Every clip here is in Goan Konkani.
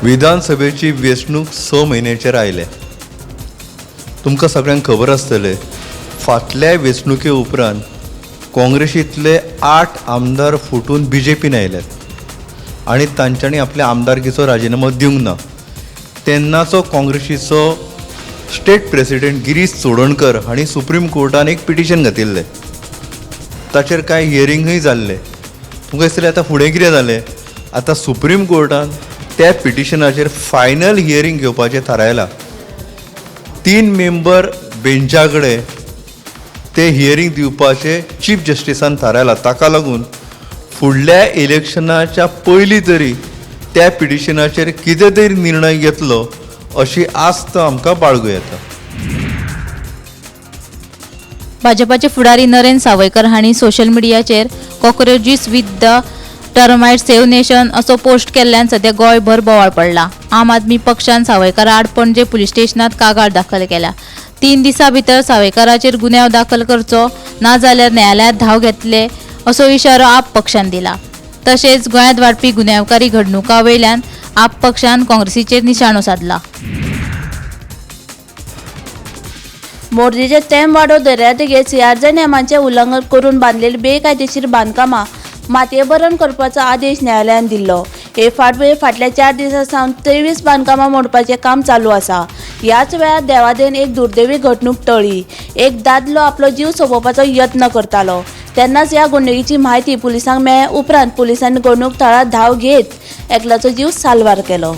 विधानसभेची वेंचणूक 6 म्हयन्याचेर आयल्या. तुमकां सगळ्यांक खबर आसतलें, फाटल्या वेंचणुके उपरांत काँग्रेसींतले 8 आमदार फुटून बीजेपीन आयल्यात आनी तांच्यांनी आपल्या आमदारकीचो राजिनामो दिवंक ना. तेन्नाचो काँग्रेसीचो स्टेट प्रेसिडेंट गिरीश चोडणकर हांणी सुप्रीम कोर्टान एक पिटिशन घातिल्लें. ताचेर कांय हियरिंगूय जाल्लें. तुमकां दिसतलें आतां फुडें कितें जालें. आतां सुप्रीम कोर्टान त्या पिटिशनाचेर फायनल हियरींग घेवपाचें थारायलां. 3 मेंबर बेंचा कडेन ते हियरींग दिवपाचें चीफ जस्टिसान थारायलां. ताका लागून फुडल्या इलेक्शनाच्या पयलीं तरी त्या पिटिशनाचेर कितें तरी निर्णय घेतलो अशी आस्त आमकां बाळगूं येता. भाजपाचे फुडारी नरेंद्र सावयकर हांणी सोशल मिडियाचेर cockroaches with the termite save nation असो पोस्ट केल्ल्यान सध्या गोंयभर बोवाळ पडला. आम आदमी पक्षान सावयकारा आड पणजे पुलीस स्टेशनात कागाळ दाखल केल्या. 3 दिसां भितर सावयकाराचेर गुन्यांव दाखल करचो ना जाल्यार न्यायालयांत धांव घेतले असो इशारो आप पक्षान दिला. तशेंच गोंयांत वाडपी गुन्यांवकारी घडणुकां वयल्यान आप पक्षान काँग्रेसीचेर निशाणो सादला. मोरजेचे तेमवाडो दर्यादेगेर सीआरझेड नेमांचें उल्लंघन करून बांदलेली बेकायदेशीर बांदकामां मातयेभरण करपाचो आदेश न्यायालयान दिल्लो. हे फाटभुंयेर फाटल्या 4 दिसां सावन 23 बांदकामां मोडपाचें काम चालू आसा. ह्याच वेळार देवादेन एक दुर्दैवी घडणूक टळ्ळी. एक दादलो आपलो जीव सोंपोवपाचो यत्न करतालो तेन्नाच ह्या घडणुकेची म्हायती पुलिसांक मेळ्ळे उपरांत पुलिसांनी घडणूक थळार धांव घेत एकल्याचो जीव साल्वार केलो.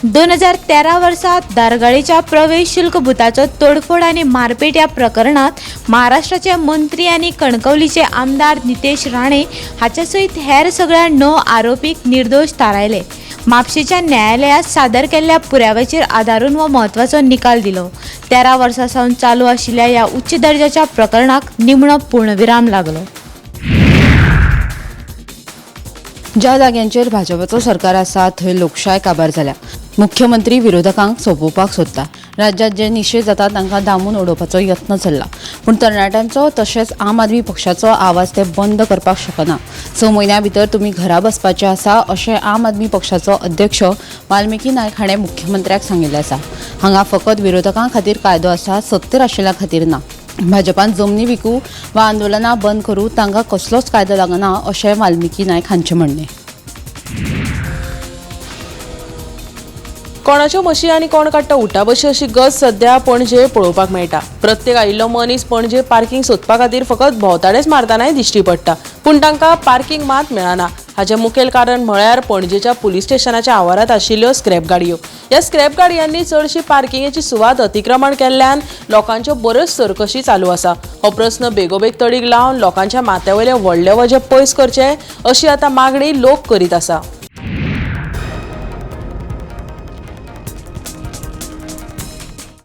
2013 वर्सा दारगाळीच्या प्रवेश शुल्क बुथाचो तोडफोड आनी मारपेट ह्या प्रकरणांत महाराष्ट्राचे मंत्री आनी कणकवलीचे आमदार नितेश राणे हाचे सयत हेर सगळ्या 9 आरोपीक निर्दोश थारायले. म्हापशेच्या न्यायालयांत सादर केल्ल्या पुराव्याचेर आदारून हो म्हत्वाचो निकाल दिलो. 13 वर्सां सावन चालू आशिल्ल्या ह्या उच्च दर्जाच्या प्रकरणाक निमणो पूर्णविराम लागलो. ज्या जाग्यांचेर भाजपाचो सरकार आसा थंय लोकशाय काबार जाल्या. मुख्यमंत्री विरोधकांक सोंपोवपाक सोदता. राज्यांत जे निशेध जाता तांकां दामून उडोवपाचो यत्न चल्ला, पूण तरणाट्यांचो तशेंच आम आदमी पक्षाचो आवाज ते बंद करपाक शकना. 6 म्हयन्यां भितर तुमी घरा बसपाचें आसा अशें आम आदमी पक्षाचो अध्यक्ष वाल्मिकी नायक हाणें मुख्यमंत्र्याक सांगिल्लें आसा. हांगा फकत विरोधकां खातीर कायदो आसा, सत्तेर आशिल्ल्या खातीर ना. भाजपान जमनी विकू वा आंदोलनां बंद करूं तांकां कसलोच कायदो लागना अशें वाल्मिकी नायक हांचें म्हणणें. कोणाच्यो म्हशी आनी कोण काडटा उठाबशी अशी गत सध्या पणजे पळोवपाक मेळटा. प्रत्येक आयिल्लो मनीस पणजे पार्किंग सोदपा खातीर फकत भोंवताडेच मारतनाय दिश्टी पडटा, पूण तांकां पार्किंग मात मेळना. हाचें मुखेल कारण म्हळ्यार पणजेच्या पुलीस स्टेशनाच्या आवारांत आशिल्ल्यो स्क्रॅप गाडयो. ह्या स्क्रॅप गाडयांनी चडशी पार्किंगेची सुवात अतिक्रमण केल्ल्यान लोकांच्यो बऱ्योच चरकशी चालू आसा. हो प्रस्न बेगोबेग तडीक लावन लोकांच्या माथ्या वयले व्हडले वजें पयस करचें अशी आतां मागणी लोक करीत आसा.